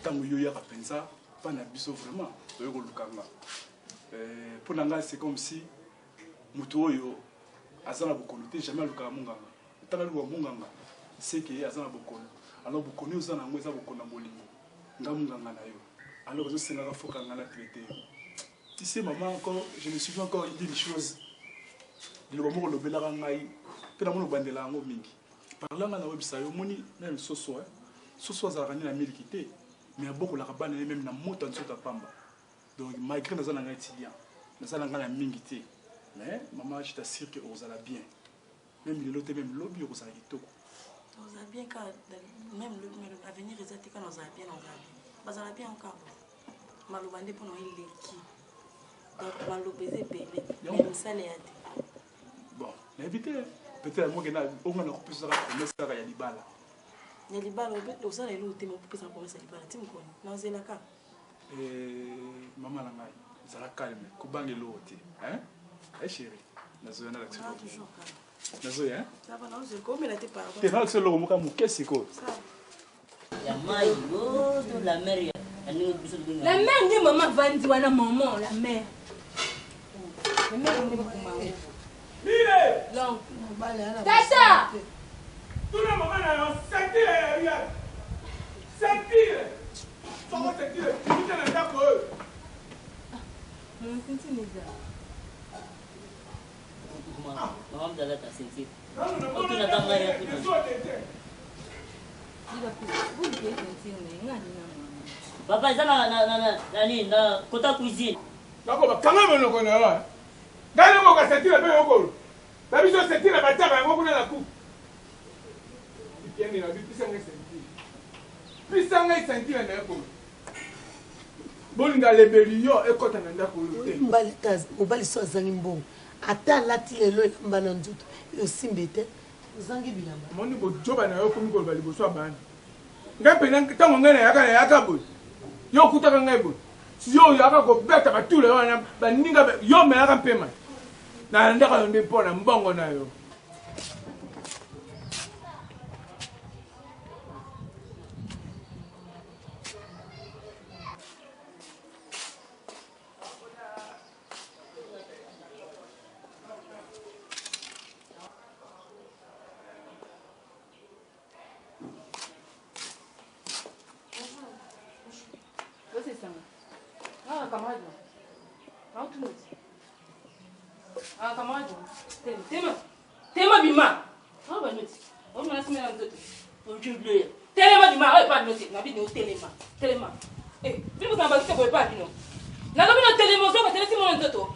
Ntango yo oyaka mpenza mpa na biso vraiment oye koluka nga. Mpo na ngai c'est comme si moto oyo aza na bokono te jamais alukaka monganga. Ntango aluka monganga c'est que aza na bokono. Alors bokono oyo oza na yango eza bokono ya bolingo. Nga monganga na yo. Alors ezosengaka faut kanga na traite yo. Tu sais maman encore je me souviens encore d'une chose. Liloba moko olobelaka ngai mpe namoni obandela yango mingi. Parla nga naoyebisa yo omoni meme soso eh? Soso azalaka nde na miliki te mais abokolaka bana ye meme na moto ya nzoto ya pamba. Donc malgré naza na ngai étudiant, naza na ngai na mingi te. Mais maman je t'assure que okozala bien. Meme lelo te meme lobi okozala kitoko. Ozala bien ka meme lobi meme avenir eza te kana ozala bien ozala bien. Bazala bien encore. Maloba nde pona eleki. Donc maloba eza ebele. Mais misala ya te. Bon, nayebi te peut-être yango kena onga na kopesa kaka promesse kaka ya libala. Ya libala osala eloko te mopesa promesse ya libala ti mokoni nazelaka. Eh, mama na ngai zala calme kobanga eloko te hein eh chérie nazoya na lakisa nazoya hein te nalakisa eloko moko ya moke sikoyo ya mai oh, to la mer ya ndenge biso tobenga la mer nde mama avandi wana maman la mer la mer nde bakoma yango tata tuna mama na yo ceinture ya riad ceinture soko ceinture timi te na ndako oyo mama mzalata ceinture otuna ta ngai ya kuna papa eza na nini na kota cuisine nakoba kanga monoko na yo ngai nakoka ceinture mpe yokolo ba biso ceinture bataka yango kuna na coupe Kende na bi pesa ngai ceinture. Pesa ngai ceinture na yako. Bolinga lebeli yo ekota na ndako oyo te. Mobali ata mobali so azangi mbongo ata alati lelo elamba na nzoto eosimbe te ozangi bilamba. Omoni bojoba na yo okomi koloba liboso ya bana. Ngai mpenza ntango ngai nayaka nayaka boye yo okutaka ngai boye yo oyaka kobeta batula yo wana baninga yo omelaka mpema nalandaka yo nde mpo na mbongo na yo. Ah, camarade, tema, tema bima. Ah, ba noti. Oh, mwana sima na nzoto. Ojuble. Telema bima, oyo pa noti. Na bino telema. Telema. Eh, bino bozala ba boye pa bino. Nalobi na telema ozo ba telesi mwana nzoto.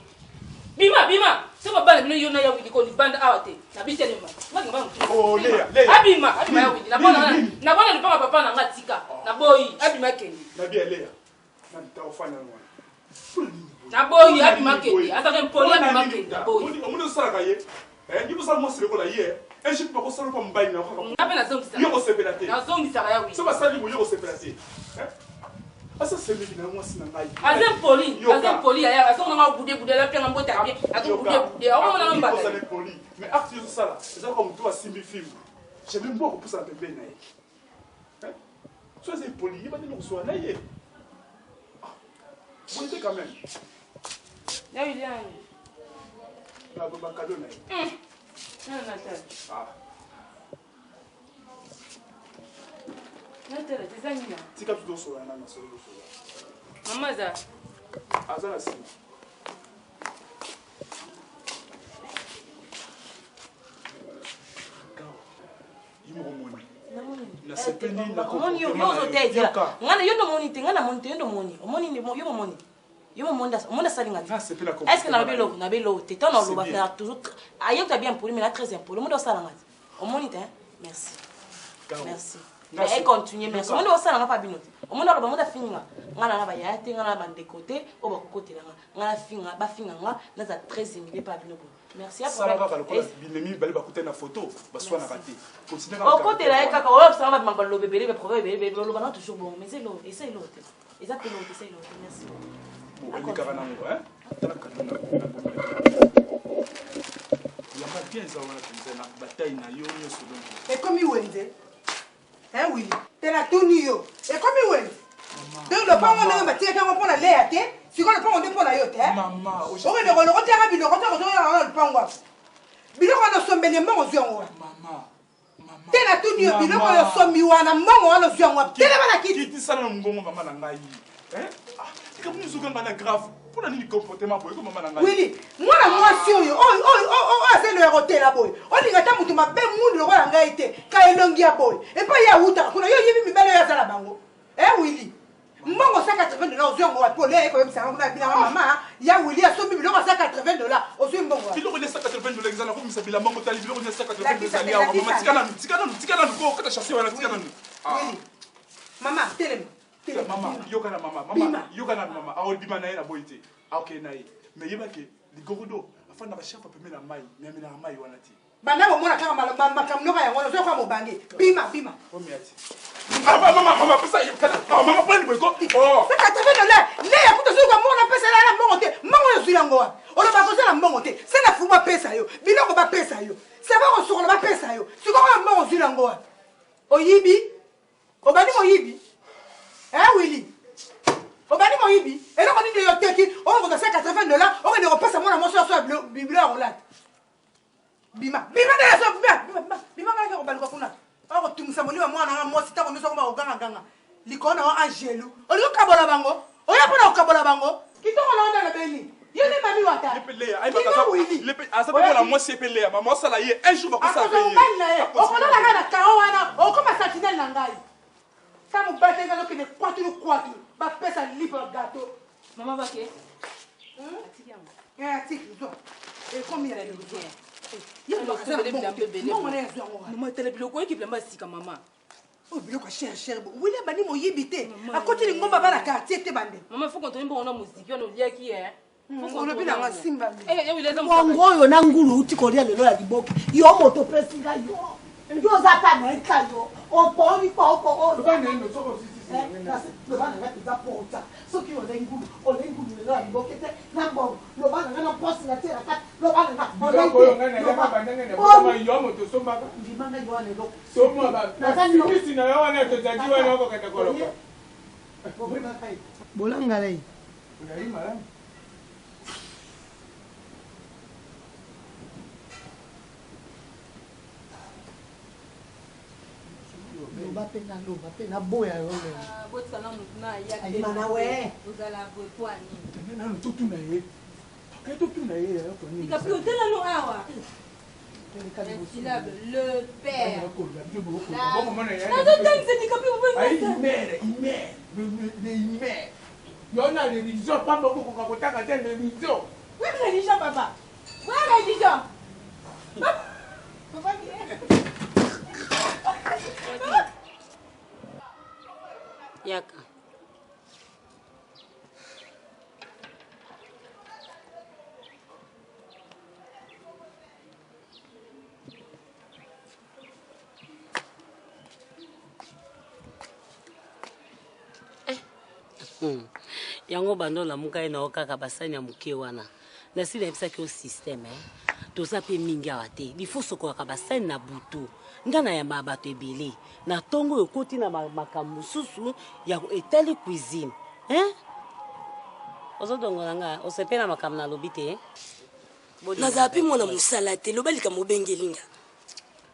Bima, bima. Soki babala bino yo na ya wili ko libanda awa te. Na bitelema. Nga ngaba mutu. Oh, Lea, Lea. Abima, abima ya wili. Na bona na bona lipanga papa na nga tika. Na boyi, abima kende. Na bien Lea. Na bitao fana wana. Na boyi, abima kende. Azaka impoli abima kende. Na boyi. Omoni osalaka ye. Eh, ngi bosala mwasi lokola ye. Un jour bakosala mpa mobali na kaka. Nga pe nazongisaka. Yo kosepela te. Nazongisaka ya wili. So basali boye yo kosepela te. Eh? Asa semeki na mwasi na ngai. Aza impoli, aza impoli yaya, azonga nga bude bude la pianga mbota bien, azo bude bude. Akomona nga mbata. Ozali poli, mais acte yo sala, eza comme moto asimbi fimbu. Jamais mbwa kopusana pembeni na ye. So eza impoli, yeba ndenge koswana na ye. Boye te quand même. Ya William. Na ba cadeau na ye. Nana Natal. Ah. Natal, eza nini? Tika tuto solo na na solo solo. Mama aza. Aza na sima. Nasepeli na omoni yo yo ozoteya ngana yo ndo omoni te ngana moni te yo ndo omoni omoni yo momoni yo momoni omoni asali nga te est ce que nalobi eloko nabi eloko te ntango naloba na toujours ayekuta bien impoli mais na très impoli omoni osala nga te omoni te merci merci mais elle continue merci omoni osala nga pa bino te omoni aloba omoni afinga nga na na bayaya te nga na bandeko te oyo bakokotela nga nga nafinga bafinga nga naza très humilie pa bino boye merci sala kaka lokola binemi mibale bakutani na foto baswanaka te okotela ye kaka oyobisanga babima baloba ebele baproverbe ebele ebele baloba na toujours bongo mais eza eloko te eza mpe eloko te eza eloko te merci elekaka nango tala kado na yamba bien eza wana mpenza na bataille na yo nyonso donc ekomi wenze hein Willy te natuni yo ekomi wenze. Lopango ndenge batikaki yango mpo na Lea te, sikoyo lopango nde mpo na yo te. Okende kolokotaka biloko te kozonga na lopango wapi? Biloko wana osombeli ye mbongo ozwi yango wapi? Te natuni yo biloko oyo osombi wana mbongo wana ozwi yango wapi? Telema na kiti. Kitisa na mongongo mama na ngai. Eh? Ah, tika mimi zoka ngai na grave. Mpo na nini comportement boye ko mama na ngai? Willy, mwana mwasi oyo oyo oyo oyo azali ya kotela boye. Olinga ata moto mabe mundu lokola ngai te. Ka elongi ya boye. Epai ye awutaka kuna yo oyebi mibali oyo aza na bango. Eh Willy. Mbongo 180 dollars ozwi yango wapi? Olia ye koyebisa yango kuna bilanga mama ya Willy asombi biloko ya 180 dollars ozwi mbongo wapi? Biloko ya 180 dollars eza na komisa bilamba ngo tali biloko ya 180 dollars ezali awa mama tika nanu tika nanu tika nanu ko kata chasse wana tika nanu. Ah. Willy. Mama telema. Telema. Mama yoka na mama mama yoka na mama awo bima na ye na boyi te. Aokende na ye. Mais yeba ke ligorodo afandaka chaque fois pembeni na mai mais amelaka mai wana te. Banda komona kaka makambo noka yango wana ozoya kwa mobange. Bima bima. Saka tebe no le le ya kuta soki mona pesa la mbongo te. Mbongo yo zwi yango wapi? Oloba kozala mbongo te. Sala fumu bapesa yo. Biloko bapesa yo. Sava kosukola bapesa yo. Sikoyo mbongo ozwi yango wapi? Oyibi? Obandi moyibi? Eh Willy? Obandi moyibi? Eloko nini yo oteki? Okokozwa 180 dollars, okende kopesa mwana mwasi oyo asoya bilo ya kolata. Bima, bima nde nazo bima, bima, bima, bima ngai kobaluka kuna. Oko tungisa molimo mwana nga mwasi tango nyoso akoma koganga ganga. Likolo na yo angelu. Olingi okabola bango? Oya pona kokabola bango? Kitoko na yo nde alobeli. Yo nde mami wata. Ye pe Lea, ayebaka aza Willy. Le pe aza pe mwana mwasi ye pe Lea, mama osala ye un jour bakosala pe Akozwa ye. mobali na ye. Okolala kaka na carreau wana, okoma sentinelle na ngai. Sa mobali te ngai okende kwatulu kwatulu. Bapesa lipa gateau. Mama bake. Hmm? Eh, atiki zwa. Ekomi ya lelo zwa. Ye moto aza na mbongo te. Mbongo na ye azwa yango wapi? Mama tala biloko oyoki bilamba ya sika mama. Oyo biloko ya cher cher. Willy abandi moyibi te. Akoti lingomba bana quartier te bande. Mama faut contrôler mbongo na moziki wana oliaki eh. Olobi na nga simba. Bongo oyo na ngulu outi kolia lelo ya liboke yo moto opesi nga yo yo oza ata na eka yo oponi poko loba na nga mpenza pota soki olei ngulu olei ngulu lelo ya liboke te na mbongo loba na nga na mposi na tie na kati loba na nga ndima ngai wana eloko bolangala ye Ozali malamu. Loba pe na loba pe na boya yo lelo. Ah, botika na mutu na aya te. Ayima na we. Ozala boye po nini? Tende nanu totuna ye. Toke totuna ye ya ko nini. Dicaprio tela no awa. Insilable, le père. Nazotangisa DiCaprio Ayi imere, imere, le imere. Yo na religion pamba okokoka kotanga te religion. Oui religion papa. Oui religion. Papa Yaka. Hmm. yango banda olamuka ye na yo kaka basani ya moke wana nasi nayebisaki yo systeme eh? toza mpe mingi awa te lifo sokolaka basani na butu nga nayambaka bato ebele na ntongo oyo okoti na makambo mosusu ya etali cuisine eh? ozodongola nga osepela makambo nalobi te eh? Nazala pe mwana musala te loba likambo obengeli nga.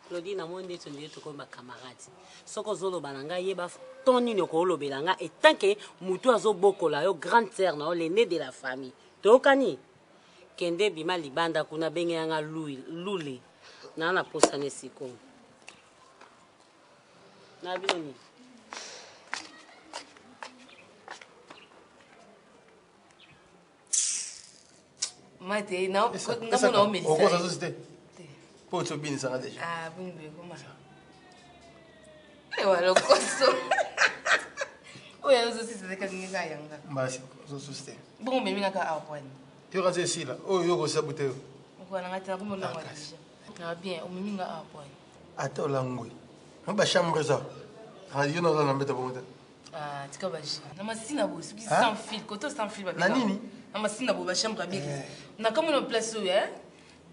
Claudine namoni ndeti ondire tokomi ba camarade soki ozoloba na ngai yeba ton nini okolobela nga etant que mutu azobokola yo grande sœur na yo l'aîné de la famille toyokani kende bima libanda kuna bengela nga lule naa na posa ne sikoyo na bino nini mate namona omelisa okosa susu te mpo oti obinisanga deja ah, boni boye koma ewa lokoso oyo ozosisa te kasi ngeka yanga mbasi ozosusu te bongo omemi ngaka awa pwani yo kasi esila oyo yo okosa bute yo okoka nanga te nakomolangwa deja na bien omemi nga awa pwani ata olangwe mo bachambre eza yo naza na mbeta bongo te Ah, tika ba jeu. Na masina boye soki sans fil, koto sans fil ba Na nini? Na masina boye ba chambre bien. Eh. Na kama na place oyo hein.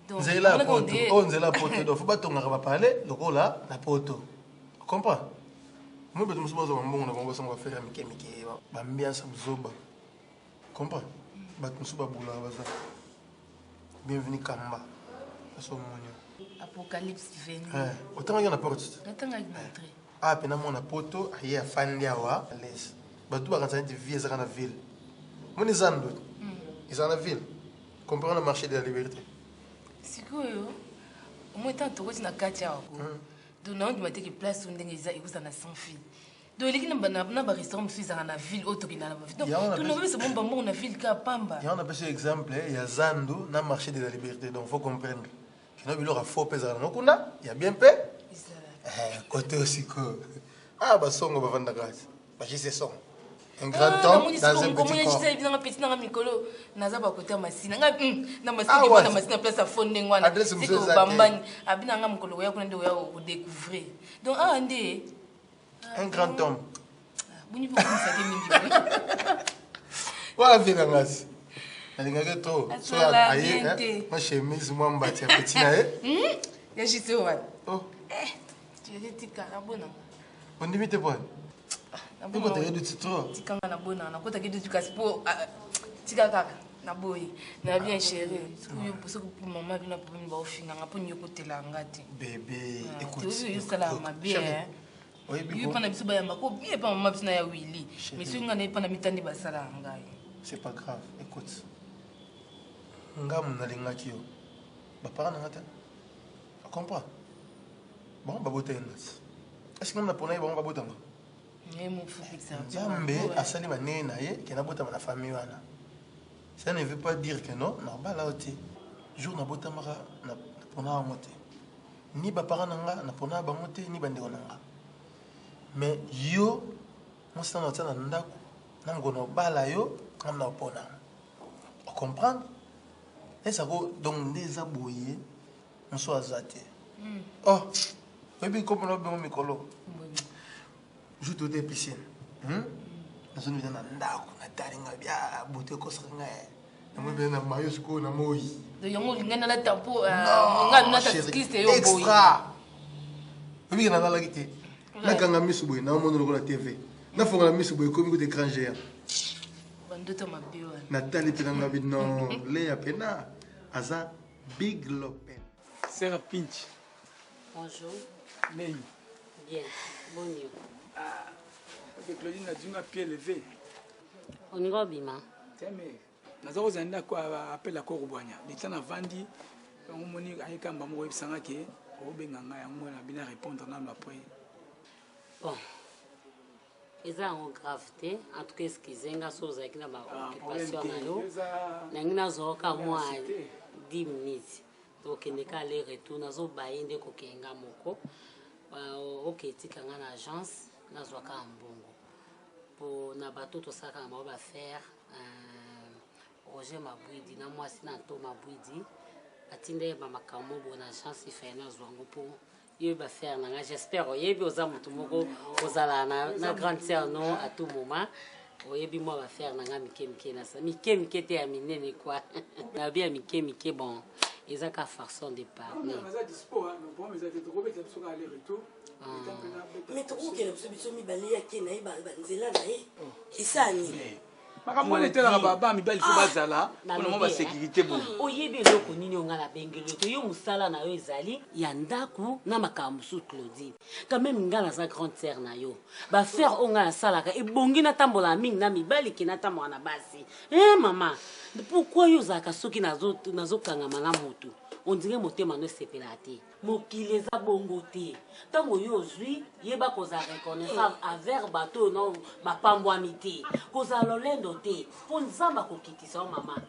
Donc nzela ya poto, oyo nzela ya poto donc faut batongaka ba palais lokola na poto. Comprends? Moi bato mosusu bazwa bambongo na bango basanga bafere ya mike mike baambiance ya buzoba. Comprends? Bato mosusu babulaka baza. Bienvenue Kamba. Aso omoni. Apocalypse venu. Eh, otangaki na porte? Natangaki na entrée. Ah, pena mwana poto aye afandi awa à l'aise. Bato bakanisa neti vie ezaka na ville. Moni zando. Ezaka na ville. Comprends le marché de la liberté. Sikoyo, omoi ntango tokoti na kati awa ko. Donc naondima te ke place oyo ndenge eza ekozala na sans fil. Donc eleki na ba restaurant mosusu ezalaka na ville oyo tokendaka na ba ville. Donc tolobisa bomba mbongo na ville kaka pamba. Yango napesi exemple ya zando na marché de la liberté. Donc faut comprendre. Kino biloko ya faux mpe ezalaka nango kuna ya bien mpe kote oyo sikoyo. Ah basongo bavandaka bajise songo. Un grand homme dans un petit corps. Nanga petit nanga mikolo naza ba côté masina nga na masina na masina place à fond ndenge wana. Siko bambani abina nga mokolo oya kuna nde oya ko découvrir. Donc ah nde un grand homme. Boni bo komisa te mingi. Wana vie na ngasi. Nalingaki trop. So aye mwa chemise mwa mbati ya petit na ye. Ya jise wana. Oh. Eh, tu tika na bona. Ondimi te bwana. Ekotaka duti trop. Tikanga na bona, nakotaki duti kasi po tika kaka na boyi na bien chéri. Soki yo soki mama bino papa bino baofinga nga mpo niyokotela nga te. Bébé, écoute. Oyo osala mabe. Yo mpa na biso bayamba ko bien pa mama biso na ya Willy. Mais soki nga na ye mpa na mitandi basala ngai. C'est pas grave, écoute. Nga nalingaki yo. Ba parents na nga te. Comprends? Bango babota ye ngasi. Est-ce que nga napona ye bango babota nga? Nzambe asali banene na ye ke nabotama na famille wana. Ça ne veut pas dire que non, nabala yo te. Jour nabotamaka napona yango te. Ni ba parents na nga napona bango te, ni bandeko na nga. Mais yo mwasi nano atia na ndako na mokolo obala yo nga na opona. Ocomprendre? Ezako donc nde eza boye mosu aza te. Oh, oyebi komona obengo mikolo. Jour tote piscine. Nazongi na ndako natali nga bia bote ekosaka nga. Namoni mpenza na mayo sikoyo na moi. Donc yango olingi nalata mpo nga nalata cycliste yo boye. Extra. Oyebi ke nalalaki te. Nakanga miso boye naomona lokola TV. Nafongola miso boye ekomi kuta écran géant. Bandoto mabe wana. Natali mpe nanga bi non Lea pena aza big lopen. Sarah Pinch. Bonjour. Ney. Bien. Bonjour. Ah, ok, Claudine a pied levé. Oninga obima. Teme. Naza kozala ndako appel ya korobwanya. Leta na vandi yango moni ayeka mbango koyebisa nga ke obenga nga yango na bina répondre nanu après. Bon. Eza yango grave te. En tout cas, excusez nga so ozalaki na ba occupation na yo. Nangi nazwaka mwa 10 minutes. Tokende ka aller retour nazobaye nde kokende nga moko. Ok, tika nga na agence nazwaka mbongo. Po na bato tosalaka na bango ba faire Roger Mabwidi na mwasi na Anto Mabwidi atinda ye ba makambo bo na agence ifaye nazwa yango po yo ba faire na nga. J'espère oyebi oza motu moko ozala na grande sœur no à tout moment. Oyebi mwa ba faire na nga mike mike na sa mike mike te ya minene quoi. Na bien mike mike bon eza ka façon de parler. Mais tokokende biso biso mibale ya ke na ye banzela na ye esa nini? Makambo wana etalaka baba mibali fo bazala mpona mwa basécurité boye. Oyebi eloko nini oyo nga nabengeli yo te? Yo mosala na yo ezali ya ndako na makambo mosusu Claudine. Quand même nga naza grande sœur na yo. Ba faire oyo nga nasalaka ebongi natambola mingi na mibali ke natambola na basi. Eh mama, pourquoi yo ozalaka soki nazokangama na motu? On dirait motema no esepelaka te. Mokili eza bongo te. Ntango yo ozwi, yeba kozala reconnaissant envers bato oyo nao bapambwami te. Kozala lolendo te, mpo Nzambe akokitisa yo mama.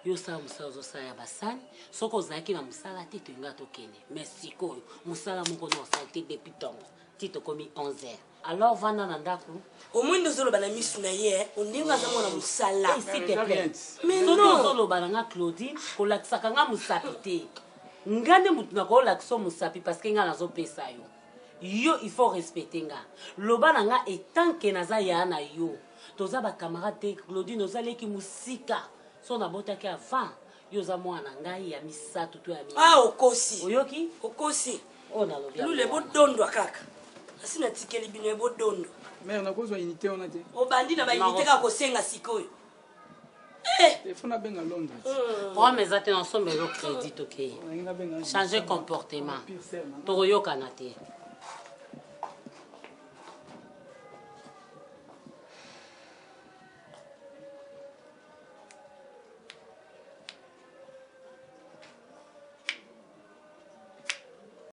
Yo osala mosala ozosala ya basani, soki ozalaki na mosala te tolinga tokende. Mais sikoyo, mosala moko na osali te depuis ntongo ti tokomi 11 heures. Alors vanda na ndako. Omoni nde ozoloba na misu na ye, ondenge aza mwana mosala. Eh, s'il te plaît. Mais Soki non. ozoloba na nga Claudine, kolakisaka nga mosapi te. Nga nde motu nakolakisa mosapi parce que nga nazopesa yo. Yo il faut respecter nga. Loba na nga etant que naza ya na yo. Toza ba camarade te Claudine, ozaleki mosika. So nabotaki avant, yo oza mwana na ngai ya misato to ya minei. Ah, okosi. Oyoki? Okosi. Oyo nalobi yango Lule wana. bodondwa kaka. Asi natikeli bino ye bodondo. Mère nakozwa unité wana te. Obandi na ba unité kaka kosenga sikoyo. Eh! Faut nabenga Londres. Problème eza te nasombela yo crédit tokei. Changer comportement. Tokoyokana te.